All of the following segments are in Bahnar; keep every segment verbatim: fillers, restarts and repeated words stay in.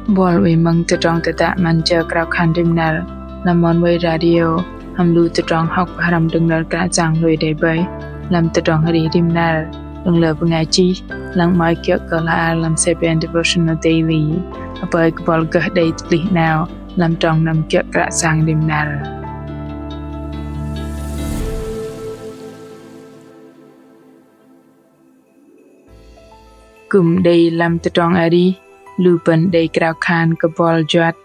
Buăl wei mơ̆ng tơdrong tơdă 'Măn jơ krao khan rim năr lăm Oneway Radio hăm lu tơdrong hŏk pơhrăm đơ̆ng nơ̆r Kră Yang lui đei bơih lăm tơdrong arih rim năr đơ̆ng lơ bơngai chih lăng 'mơ̆i kiơ̆ kơ hla ar lăm Seven Devotional Daily. Apinh kơ buăl gơh đei tơplih 'nao lăm trong năm kiơ̆ Kră Yang rim năr. Kư̆m đei lăm tơdrong arih, lu bơ̆n đei krao khan kơ buăl juăt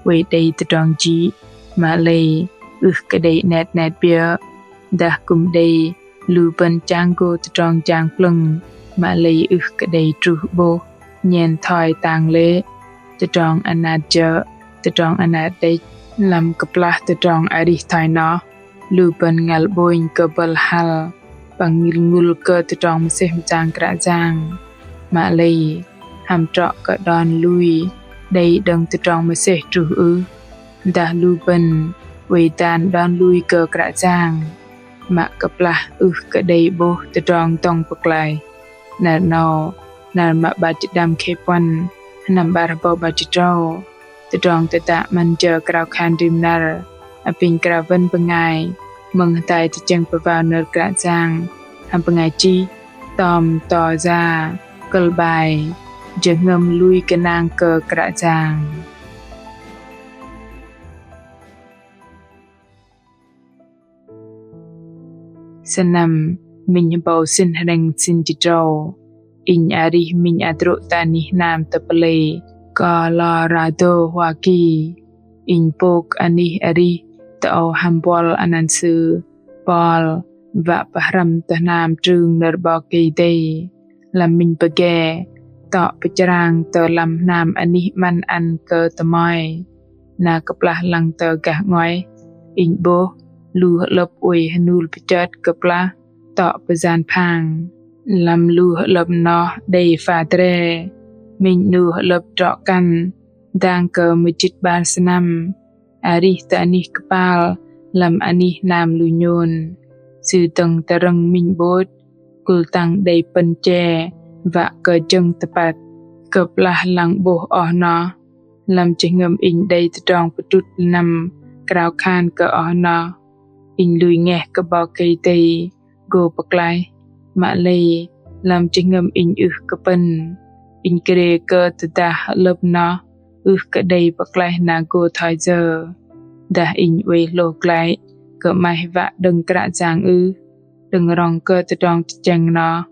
oei đei tơdrong jĭ, mă lei ưh kơ đei 'net 'net biơ̆. Dah kư̆m đei lu bơ̆n chang gô tơdrong jang plơ̆ng, mă lei ưh kơ đei truh 'bôh nhen thoi tang lê̆. Tơdrong anat jơ̆, tơdrong anat đĕch. Lăm kơplah tơdrong arih thoi noh, lu bơ̆n ngăl 'bônh kơ bơ̆l hăl păng ngil ngŭl kơ tơdrong mơsêh mơyang Kră Yang. Mă lei hăm trŏ kơ đon lui đei đơ̆ng tơdrong mơsêh truh ưh? Dah lu bơ̆n oei dan đon lui kơ Kră Yang mă kơplah ưh kơ đei 'bôh tơdrong dŏng pơklaih? Năr 'nâu, năr mă 'bar jĭt đăm khei puăn, sơnăm 'bar hơbâu 'bar jĭt tơdrâu. Tơdrong tơdă 'Măn jơ krao khan rim năr apinh krao wơ̆n bơngai mơ̆ng hơdai tơchĕng pơwao nơ̆r Kră Yang hăm bơngai chih Tom To Ya, kơ̆l 'bai: Jơhngơ̆m lui gơnang kơ Kră Yang. Sơnăm, minh hơbâu sĭn hrĕng sĭn jĭt tơdrâu. Inh arih minh hơdrô̆ tơ anih hnam tơ pơlei Colorado, Hoa Kỳ. Inh pôk anih arih tơ âu hăm buăl anăn sư Paul, wă pơhrăm tơ hnam trưng nơ̆r 'Bok Kei-Dei. Lăm minh pơge, tŏ pơchrang tơ lăm hnam anih 'măn ăn kơ tơmoi. Na kơplah lăng tơ gah 'nguaih, inh 'bôh lu hơ'lơ̆p oei hơnul pơchơt kơplah tŏ pơyan phang. Lăm lu hơ'lơ̆p noh đei padre, minh 'nu hơ'lơ̆p trŏ kăn, dang kơ mơjĭt 'bar sơnăm, arih tơ anih kơpal lăm anih hnam lu nhôn. Sư dơ̆ng tơrơ̆ng minh 'bôt, kul tăng đei pơ̆n che wă kơ jơ̆ng tơpăt. Kơplah lăng 'bôh oh noh, lăm jơhngơ̆m inh đei tơdrong pơdrŭt năm krao khan kơ oh noh. Inh lui ngeh kơ 'Bok Kei-Dei gô pơklaih, mă lei lăm jơhngơ̆m inh ưh kơ pơ̆n. Inh krê kơ tơdah hơ'lơ̆p noh ưh kơ đei pơklaih na gô thoi yơ. Dah inh oei hlôh glăi kơ 'maih wă đơ̆ng Kră Yang ưh? Đơ̆ng rŏng kơ tơdrong tơchĕng noh,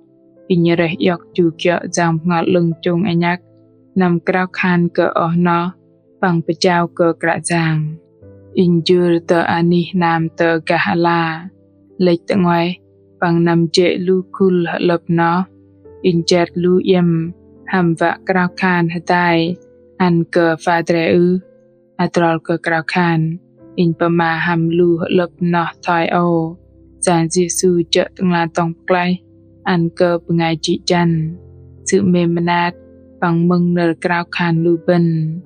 inh rơih iŏk chu kiơ̆ Yang Bơhngol 'Lơ̆ng chông anhăk năm krao khan kơ oh noh păng pơjao kơ Kră Yang. Inh jur tơ anih hnam tơ gah ala, lĕch tơ 'nguaih păng năm jê̆ lu khul hơ'lơ̆p noh. Inh jet lu iĕm hăm wă krao khan hơdai ăn kơ padre ưh? Adrol kơ krao khan, inh pơma hăm lu hơ'lơ̆p noh thoi âu: Yang Yêsu jơ̆ Tơ'ngla dŏng pơklaih ăn kơ bơngai jĭ jăn. Sư 'mêm mơnat păng mơ̆ng nơ̆r krao khan lu bơ̆n.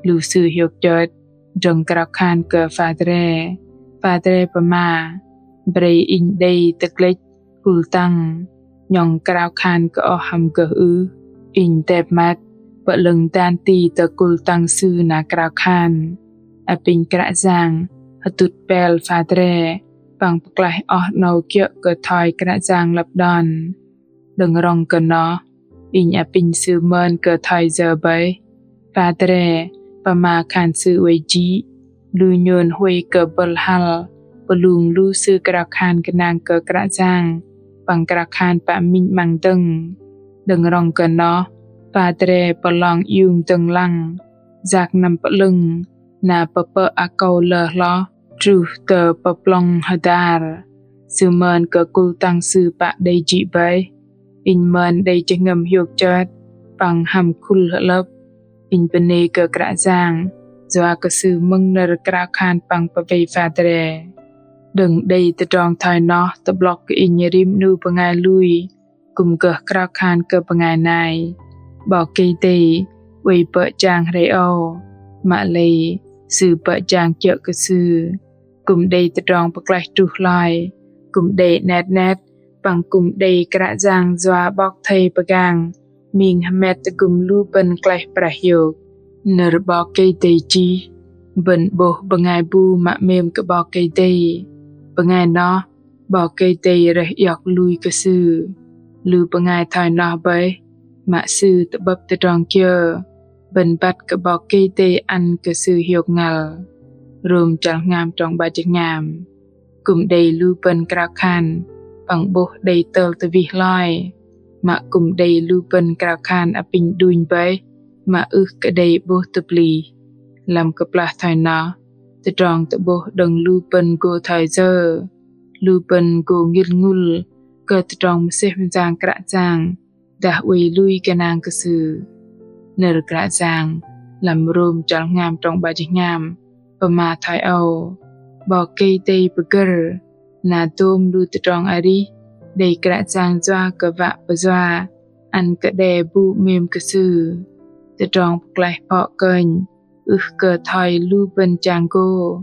Lu sư hiôk chơt, dơ̆ng krao khan kơ padre. Padre pơma: Brei inh đei tơklĕch kul tăng 'nhŏng krao khan kơ oh hăm gơh ưh? Inh tep măt, pơ'lơ̆ng dan ti tơ kul tăng sư na krao khan. Apinh Kră Yang hơtŭt pel padre păng pơklaih oh 'nâu kiơ̆ kơ thoi Kră Yang lăp đon. Đơ̆ng rŏng kơ noh, inh apinh sư mơn kơ thoi yơ bơih? Padre pơma khan sư oei jĭ. Lu nhôn huay kơ bơ̆l hăl pơlung lu sư krao khan gơnang kơ Kră Yang păng krao khan pă minh 'măng dơ̆ng. Đơ̆ng rŏng kơ noh, padre pơlong iung dơ̆ng lăng, yak năm pơ'lơ̆ng na pơpơ̆ akâu lơ hloh truh tơ pơplŏng hơdar. Sư mơn kơ kul tăng sư pă đei jĭ bơih. Inh mơn đei jơhngơ̆m hiôk chơt păng hăm khul hơ'lơ̆p. Inh bơnê kơ Kră Yang yua kơ sư mơ̆ng nơ̆r krao khan păng pơwei padre. Đơ̆ng đei tơdrong thoi noh tơ'blŏk kơ inh rim 'nu bơngai lui kư̆m gơh krao khan kơ bơngai nai. 'Bok Kei-Dei oei bơ̆ jang hrei âu, mă lei Sư bơ̆ jang kiơ̆ kơ sư. Kư̆m đei tơdrong pơklaih truh hloi, kư̆m đei 'net 'net, păng kư̆m đei Kră Yang yua 'bok thây pơgang ming hơmet tơgŭm lu bơ̆n klaih prah hiôk. Nơ̆r 'Bok Kei-Dei chih: Bơ̆n 'bôh bơngai bu mă 'mêm kơ 'Bok Kei-Dei, bơngai noh 'Bok Kei-Dei rơih iŏk lui kơ sư. Lu bơngai thoi noh bơih mă sư tơ'bơ̆p tơdrong kiơ, bơ̆n băt kơ 'Bok Kei-Dei ăn kơ sư hiôk ngăl. Rôm chăl hngam trong 'bar jĭt hngam. Kư̆m đei lu bơ̆n krao khan păng 'bôh đei tơl tơwih hloi, mă kư̆m đei lu bơ̆n krao khan apinh đunh bơih mă ưh kơ đei 'bôh tơplih. Lăm kơplah thoi noh, tơdrong tơ'bôh đơ̆ng lu bơ̆n gô thoi yơ? Lu bơ̆n gô ngĭl ngŭl kơ tơdrong mơsêh mơyang Kră Yang dah oei lui gơnang kơ Sư. Nơ̆r Kră Yang lăm Rôm chăl hngam trong 'bar jĭt hngam pơma thoi âu: 'Bok Kei-Dei pơgơ̆r, na dôm lu tơdrong arih đei Kră Yang yua kơ wă pơyua ăn kơ đe bu 'mêm kơ Sư. Tơdrong pơklaih phŏ kơnh ưh kơ thoi lu bơ̆n chang gô.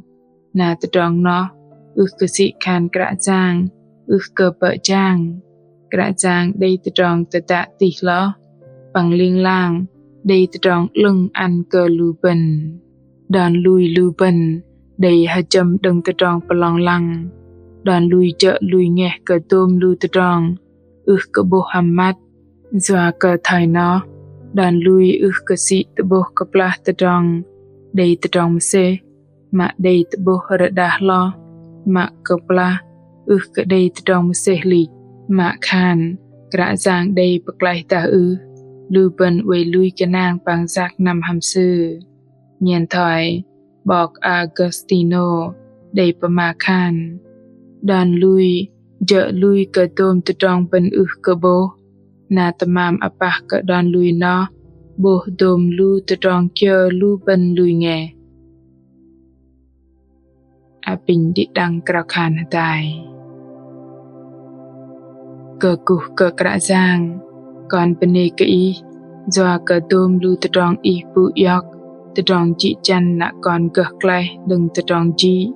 Na tơdrong noh ưh kơ sĭ khan Kră Yang ưh kơ bơ̆ jang. Kră Yang đei tơdrong tơdă tih hloh, păng ling lang đei tơdrong 'lơ̆ng ăn kơ lu bơ̆n. Đon lui lu bơ̆n đei hơjăm đơ̆ng tơdrong pơlong lăng. Đon lui jơ̆ lui ngeh kơ dôm lu tơdrong ưh kơ 'bôh hăm măt. Yua kơ thoi noh, đon lui ưh kơ sĭ tơ'bôh kơplah tơdrong đei tơdrong mơsêh, mă đei tơ'bôh rơđah hloh, mă kơplah ưh kơ đei tơdrong mơsêh lik. Mă khan Kră Yang đei pơklaih dah ưh, lu bơ̆n oei lui gơnang păng yak năm hăm Sư. Nhen thoi 'bok Agostino đei pơma khan: Đon lui jơ̆ lui kơ dôm tơdrong bơ̆n ưh kơ 'bôh, na tơmam apah kơ đon lui noh 'bôh dôm lu tơdrong kiơ lu bơ̆n lui ngeh. Apinh đĭ đăng krao khan hơdai. Kơkuh kơ Kră Yang, kon bơnê kơ Ih yua kơ dôm lu tơdrong Ih pŭ iŏk, tơdrong jĭ jăn na kon gơh klaih đơ̆ng tơdrong jĭ.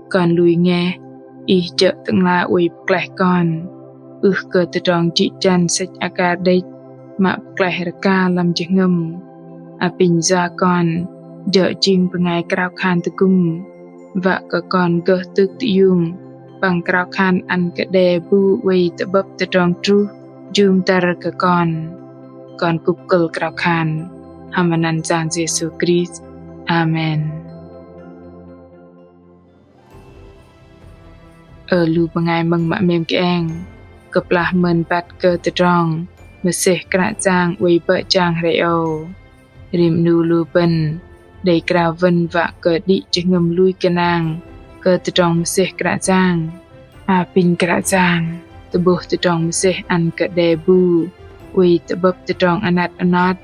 Kon lui ngeh, Ih jơ̆ Tơ'ngla oei pơklaih kon. Ưh kơ tơdrong jĭ jăn sĕch akar đĕch, mă pơklaih rơka lăm jơhngơ̆m. Apinh yua kon jơ̆ jing bơngai krao khan tơgŭm, wă kơ kon gơh tŭk tơiung păng krao khan ăn kơ đe bu oei tơ'bơ̆p tơdrong truh jŭm dăr kơ kon. Kon kŭp kơ̆l krao khan hăm anăn Yang Yêsu Krist. Amen. Ơ lu bơngai mơ̆ng mă 'mêm kơeng, kơplah mơn băt kơ tơdrong mơsêh Kră Yang oei bơ̆ jang hrei âu, rim 'nu lu bơ̆n đei krao wơ̆n wă kơ đĭ jơhngơ̆m lui gơnang kơ tơdrong mơsêh Kră Yang. Apinh Kră Yang tơ'bôh tơdrong mơsêh ăn kơ đe bu oei tơ'bơ̆p tơdrong anat anot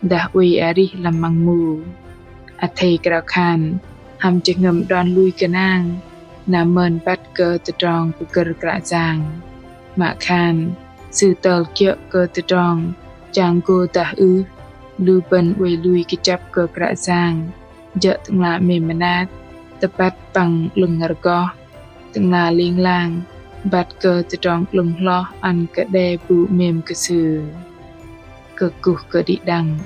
dah oei arih lăm măng mu. Athei krao khan hăm jơhngơ̆m đon lui gơnang, na mơn băt kơ tơdrong pơgơ̆r Kră Yang. Mă khan Sư tơl kiơ̆ kơ tơdrong chang gô dah ưh, lu bơ̆n oei lui kơjăp kơ Kră Yang, jơ̆ Tơ'ngla 'mêm mơnat, tơpăt păng 'lơ̆ng rơgoh, Tơ'ngla ling lang băt kơ tơdrong 'lơ̆ng hloh ăn kơ đe bu 'mêm kơ Sư. Kơkuh kơ đĭ đăng,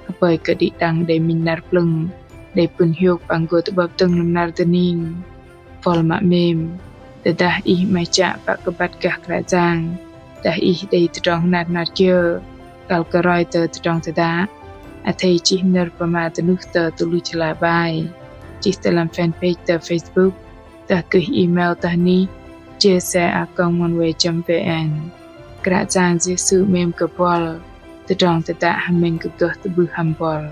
hơpơi kơ đĭ đăng đei minh năr plơ̆ng, đei pŭn hiôk păng gô tơ'bơ̆p dơ̆ng lăm năr dơning. Pôl mă 'mêm, tơdah ih 'maih chă pă kơ băt gah Kră Yang, dah ih đei tơdrong hnat hnat kiơ, kăl kơ roi tơ tơdrong tơdă, athei chih nơ̆r pơma tơnuh tơ tơluch hla bơar, chih tơ lăm fanpage tơ Facebook, dah gơih email tơ anih jsa a còng oneway chấm vn. Kră Yang Yêsu 'mêm kơ buăl, tơdrong tơdă hơmĕng kơ gơh tơ'bưh hăm buăl.